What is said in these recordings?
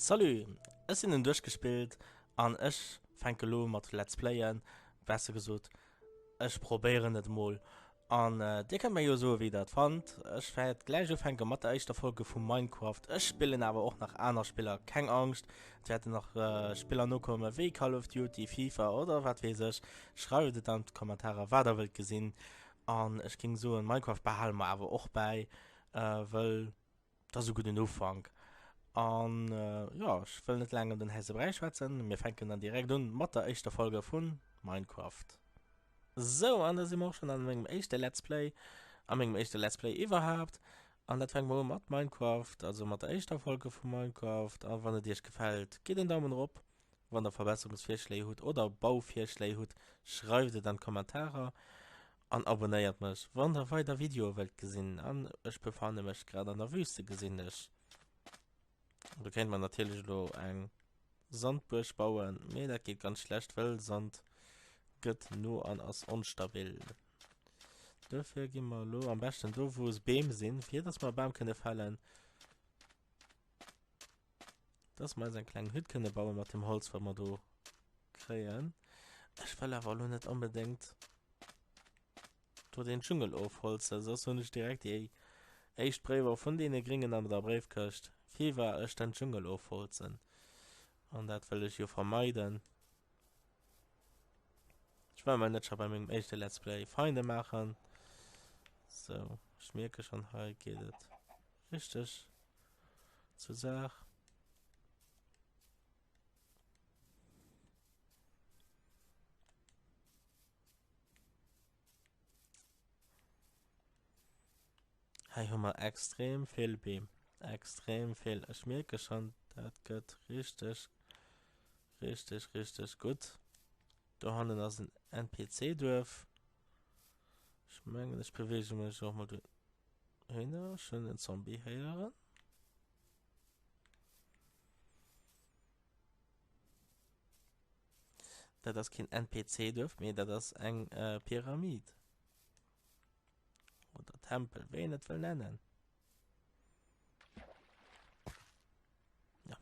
Salut, ech sinn en duerchgespillt an ech fänke lo mat Let's Playen, besser gesot ech probéieren et mol an dir kënnt mir jo soe wéi der et fannt. Ech wäert gläich ufänke mat der éischter Folge vu Minecraft, ech spillen awer och nach aner Spiller, keng Angscht, et wäerten nach Spiller nokomme wéi Call of Duty, FIFA oder wat weess ech. Schreift et an d'Kommentarer wat der wëllt gesinn an ech géing soen Minecraft behale mer awer och bäi, wëll Dat ass e gudden Ufank. An jo, ech wëll net laang ëm den heiße Bräi schwätzen. Mir fänken dann direkt un mat der éischter Folge vu Minecraft. Sou, an da si mer och schonn an mengem éischte Let's Play, a mengem éischte Let's Play iwwerhaapt. An dat fänke mer u mat Minecraft, also mat der éischter Folge vu Minecraft. A wann et iech gefält, gitt en Daumen erop. Wann der Verbesserungsvirschléi hutt oder Bauvirschléi hutt, schreift et an d'Kommentarer. An abonnéiert mech wann der weider Videoe wëllt gesinn. An ech befanne mech grad an der Wüste gesinn ech. Do kéint man natierlech elo eng Sandbuerg bauen, mee dat geet ganz schlecht, wëll Sand gëtt no an ass onstabil. Dofir gi mer elo am beschten do wou es Beem sinn, fir dass mer e Bam kënne fällen, dass mer eis eng kleng Hütt kënne baue mat dem Holz wat mer do kréien. Ech wëll awer elo net onbedéngt do den Dschungel ofholzen, soss hunn ech direkt déi éischt Bréiwer vun deene Gringen an der Bréifkëscht, firwar ech den Dschungel ofholzen. An dat wëll ech jo vermeiden. Ech wëll mer net scho bei mengem éischte Let's Play Feinde maachen. Sou, ech mierke schonn, hei geet et richteg zur Saach. Hei hu mer extrem vill Beem. Extrem vill. Ech mierke schon, dat gëtt richteg, richteg, richteg gutt. Dohannen ass en NPC-Duerf. Ech mengen, ech beweege mech och mol dohinner. Ech hunn en Zombie héieren. Dat ass keen NPC-Duerf, mee dat ass eng äh, Pyramid. Oder Tempel, wéi een et wëll nennen. Ja.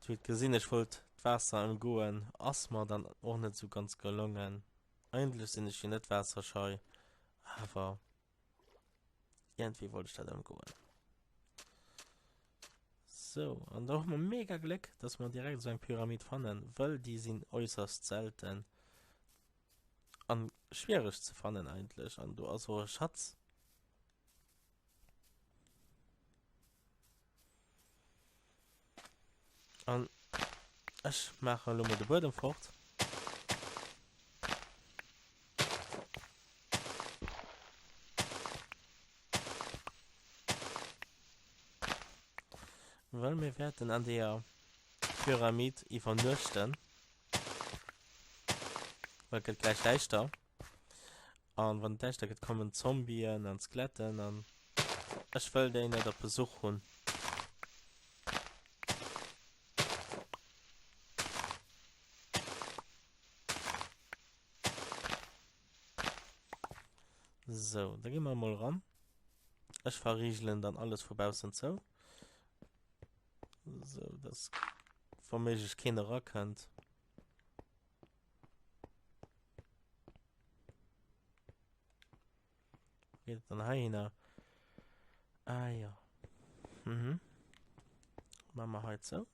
Dir hutt gesinn, ech wollt d'Waasser ëmgoen, ass mer dann och net sou ganz gelongen. Eigentlech sinn ech jo net waasserschei, awer Irgendwie wollt ech dat ëmgoen. So, an da hu mer mega Gléck, dass mer direkt esou eng Pyramid fannen, wëll déi sinn äusserst selten an schwiereg ze fannen eigentlech. An do ass och e Schatz. An ech maache lo mol de Buedem fort. Well mir wäerten an deeër Pyramid iwwernuechten. Well et gëtt gläich däischter. An wann et däischter gëtt, kommen Zombien an Skeletten an ech wëll déi net op Besuch hunn. Sou, da gi mer emol eran. Ech verriegelen dann alles vu baussen zou. Sou, dass womöglech keen erakënnt. Geht et dann heihinner? Ah ja. Mhm. Machen wir hei zou.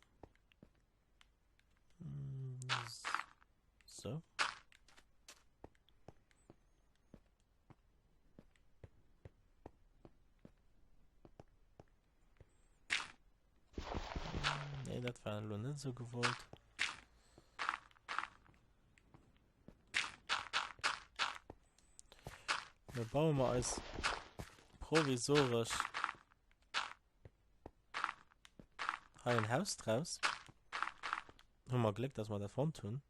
So. Nee, dat war elo net sou gewollt. Da baue mer eis provisoresch hei en Haus draus. Hu mer Gléck, dass mer dat fonnt hunn.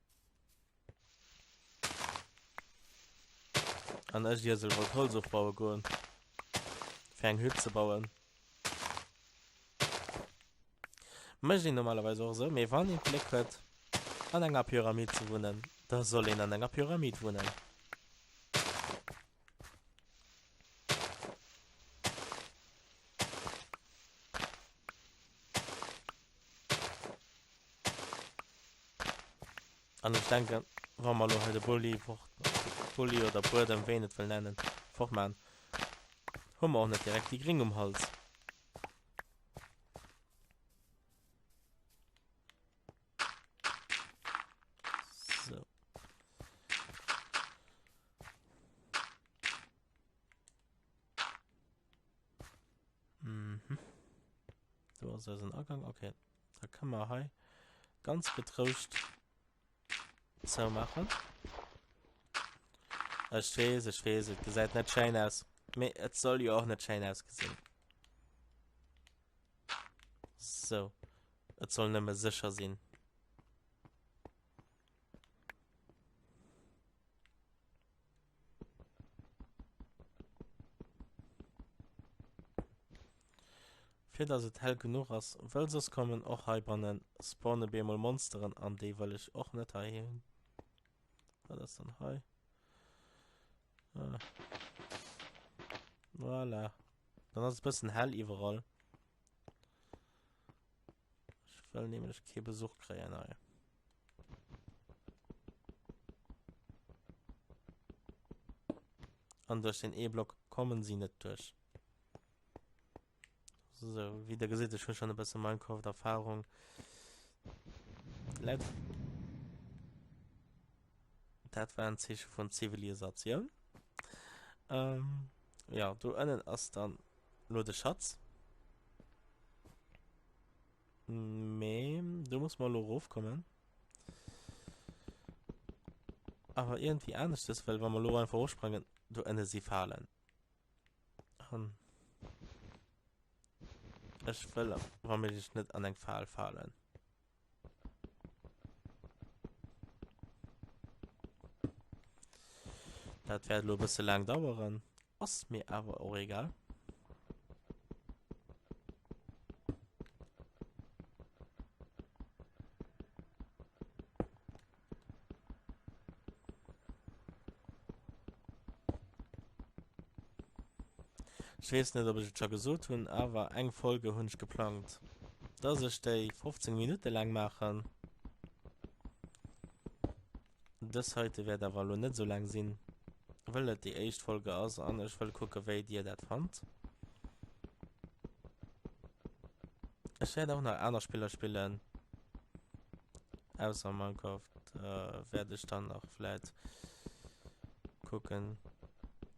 An ech Iesel wollt Holz ofbaue goen, fir eng Hütt ze bauen. Mécht een normalerweis och esou, mee wann een d'Gléck huet, an enger Pyramid ze wunnen, da soll een an enger Pyramid wunnen. An ech denken, wa mer elo hei de Bulli fort, Bulli oder Buedem, wéi een et wëll nennen, fortmachen, hu mer och net direkt déi Gring um Hals. So. Mhm. Do ass eisen Agang. Okay. Da kënne mer hei ganz getrouscht zoumaachen. Ech weess, ech weess, et gesäit net schéin aus. Mee et soll jo och net schéin ausgesinn. So. Et soll nëmme sécher sinn. Fir dass et hell genuch ass, wëll soss kommen och heibannen spawne bemol Monsteren an déi wëll ech och net hei hunn. Wat ass dann hei? Ah. Voilà. Dann ass et bëssen hell iwwerall. Ech wëll nämlech kee Besuch kréien hei. An duerch den E-Block kommen sie net duerch. So, wéi der gesitt, ech hunn schon e bësse Minecraft-Erfahrung. Let Dat war en Zeeche vun Zivilisatioun. Ähm, ja, do ënnen ass dann lo de Schatz. Mee do muss mer lo erofkommen. Awer iergendwéi aneschtes, well wa mer lo einfach erofsprangen, do ënne si Falen. An ech wëll wa méiglech net an eng Fal falen. Dat wäert elo e bësse laang daueren, ass mir awer och egal. Ech weess net, ob ech et scho gesot hunn, awer eng Folge hunn ech geplangt, dass ech déi 15 Minutte laang maachen. Dës heite wäert awer elo net esou laang sinn, wëll et déi éischt Folge ass an ech wëll kucke wéi dir dat fannt. Ech wäert och nach aner Spiller spillen. Ausser Minecraft äh, wäert ech dann nach vläit kucken,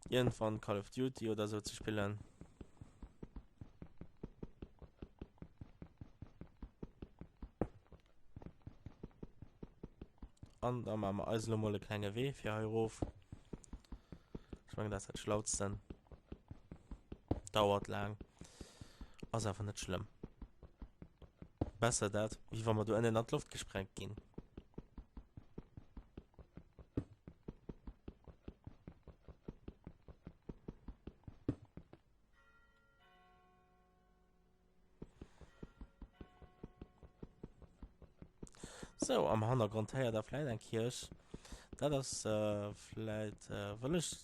irgendwann Call of Duty oder sou ze spillen. An da maache mer eis elo mol e klenge Wee fir hei erof. Ech mengen, dat ass dat Schlautsten. Dauert laang. Ass awer net schlëmm. Besser dat, wéi wa mer do ënnen an d'Loft gesprengt ginn. Sou, am Hannergrond héiert der vläit eng Kierch. Dat ass äh, vläit, äh, wëll ech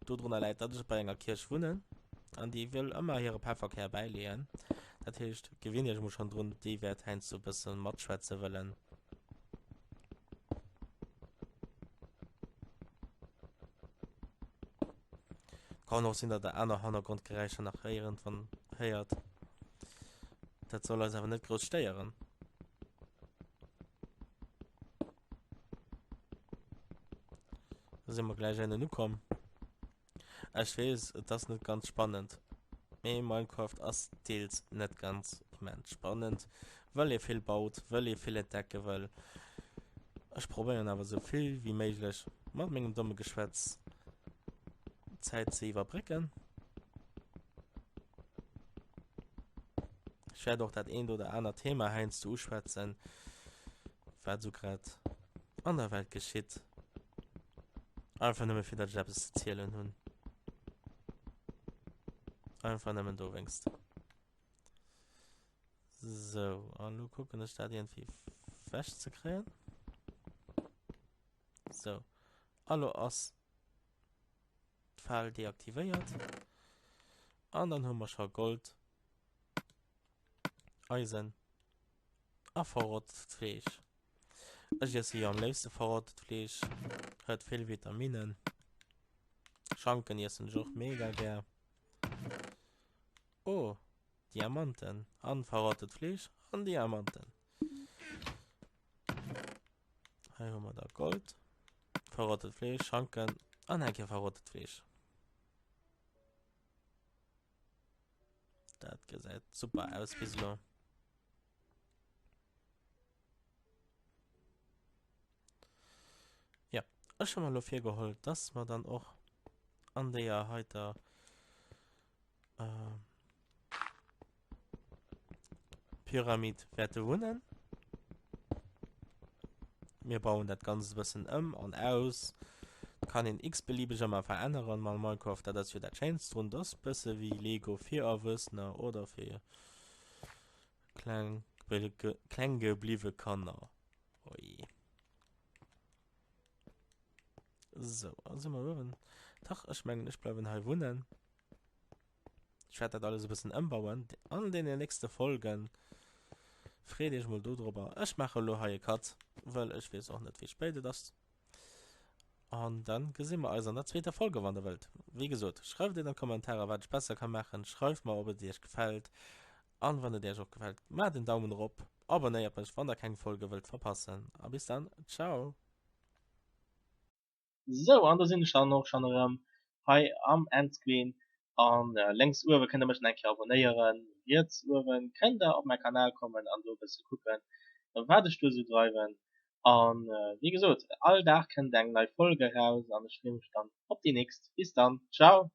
dodrunner läit, datt ech bei enger Kierch wunnen an déi wëll ëmmer hire Pefferkär bäileeën. Dat heescht, gewinnt iech emol schonn drun, déi wäert heiansdo e bësse matschwätze wëllen. Kann och sinn, datt der aner Hannergrondgeräischer nach iergendwann héiert. Dat soll eis awer net grouss stéieren. Da si mer gläich ennen ukomm. Ech weess, et ass net ganz spannend, mee Minecraft ass deels net ganz immens spannend, wëll ee vill baut, wëll ee vill entdecke wëll. Ech probéieren awer sou vill wéi méiglech mat mengem domme Geschwätz d'Zäit ze iwwerbrécken. Ech wäert och dat eent oder anert Thema heiansdo uschwätzen, wat sou grad an der Welt geschitt. Einfach nëmme fir dat ech eppes ze zielen hunn. Einfach nëmmen dowéinst. Sou, an elo kucken ech dat iergendwéi wech ze kréien. Sou, a lo ass d'Fal deaktivéiert. An dann hu mer scho Gold, Eisen a verrotzt Fleesch. Ech iesse jo am léifste verrottet Fleesch. Huet vill Vitaminen. Schanken iessen ech och mega gär. Oh, Diamanten. An verrottet Fleesch an Diamanten. Hei hu mer da Gold, verrottet Fleesch, Schanken an eng Kéier verrottet Fleesch. Dat gesäit super aus bis elo. Ja, ech hu mer elo virgeholl, dass mer dann och an deeër heiter äh, Pyramid wäerte wunnen. Mir bauen dat Ganzt e bëssen ëm an aus. Kann een x-beliebeg ëmmer veränneren mam Minecraft. Dat ass jo dat Schéinst drun. Dat ass bësse wéi Lego fir Erwuessener oder fir kleng, kleng gebliwwe Kanner. Oi. So, a si mer uewen. Dach, ech mengen, ech bleiwen hei wunnen. Ech wäert dat alles e bëssen ëmbauen an deenen nächste Folgen. Freet iech mol do drobber. Ech maache lo hei e Cut, well ech weess och net, wéi spéit et ass. An dann gesi mer eis an der zweeter Folge, wann der wëllt. Wéi gesot, schreift et an d'Kommentarer, wat ech besser ka maachen. Schreift mer, ob et iech gefält. An wann et iech och gefält, maacht en Daumen erop, abonnéiert mech, wann der keng Folge wëllt verpassen. A bis dann, ciao! Sou, an do sinn ech dann och schon erëm hei am Endscreen. An lénks uewe kënnt der mech nach eng Kéier abonéieren, riets uewen kënnt der op mäi Kanal kommen an do e bësse kucken, wat ech do esou dreiwen. An wéi gesot, all Dag kënnt eng nei Folg eraus an ech freeë mech dann op déi nächst. Bis dann, ciao!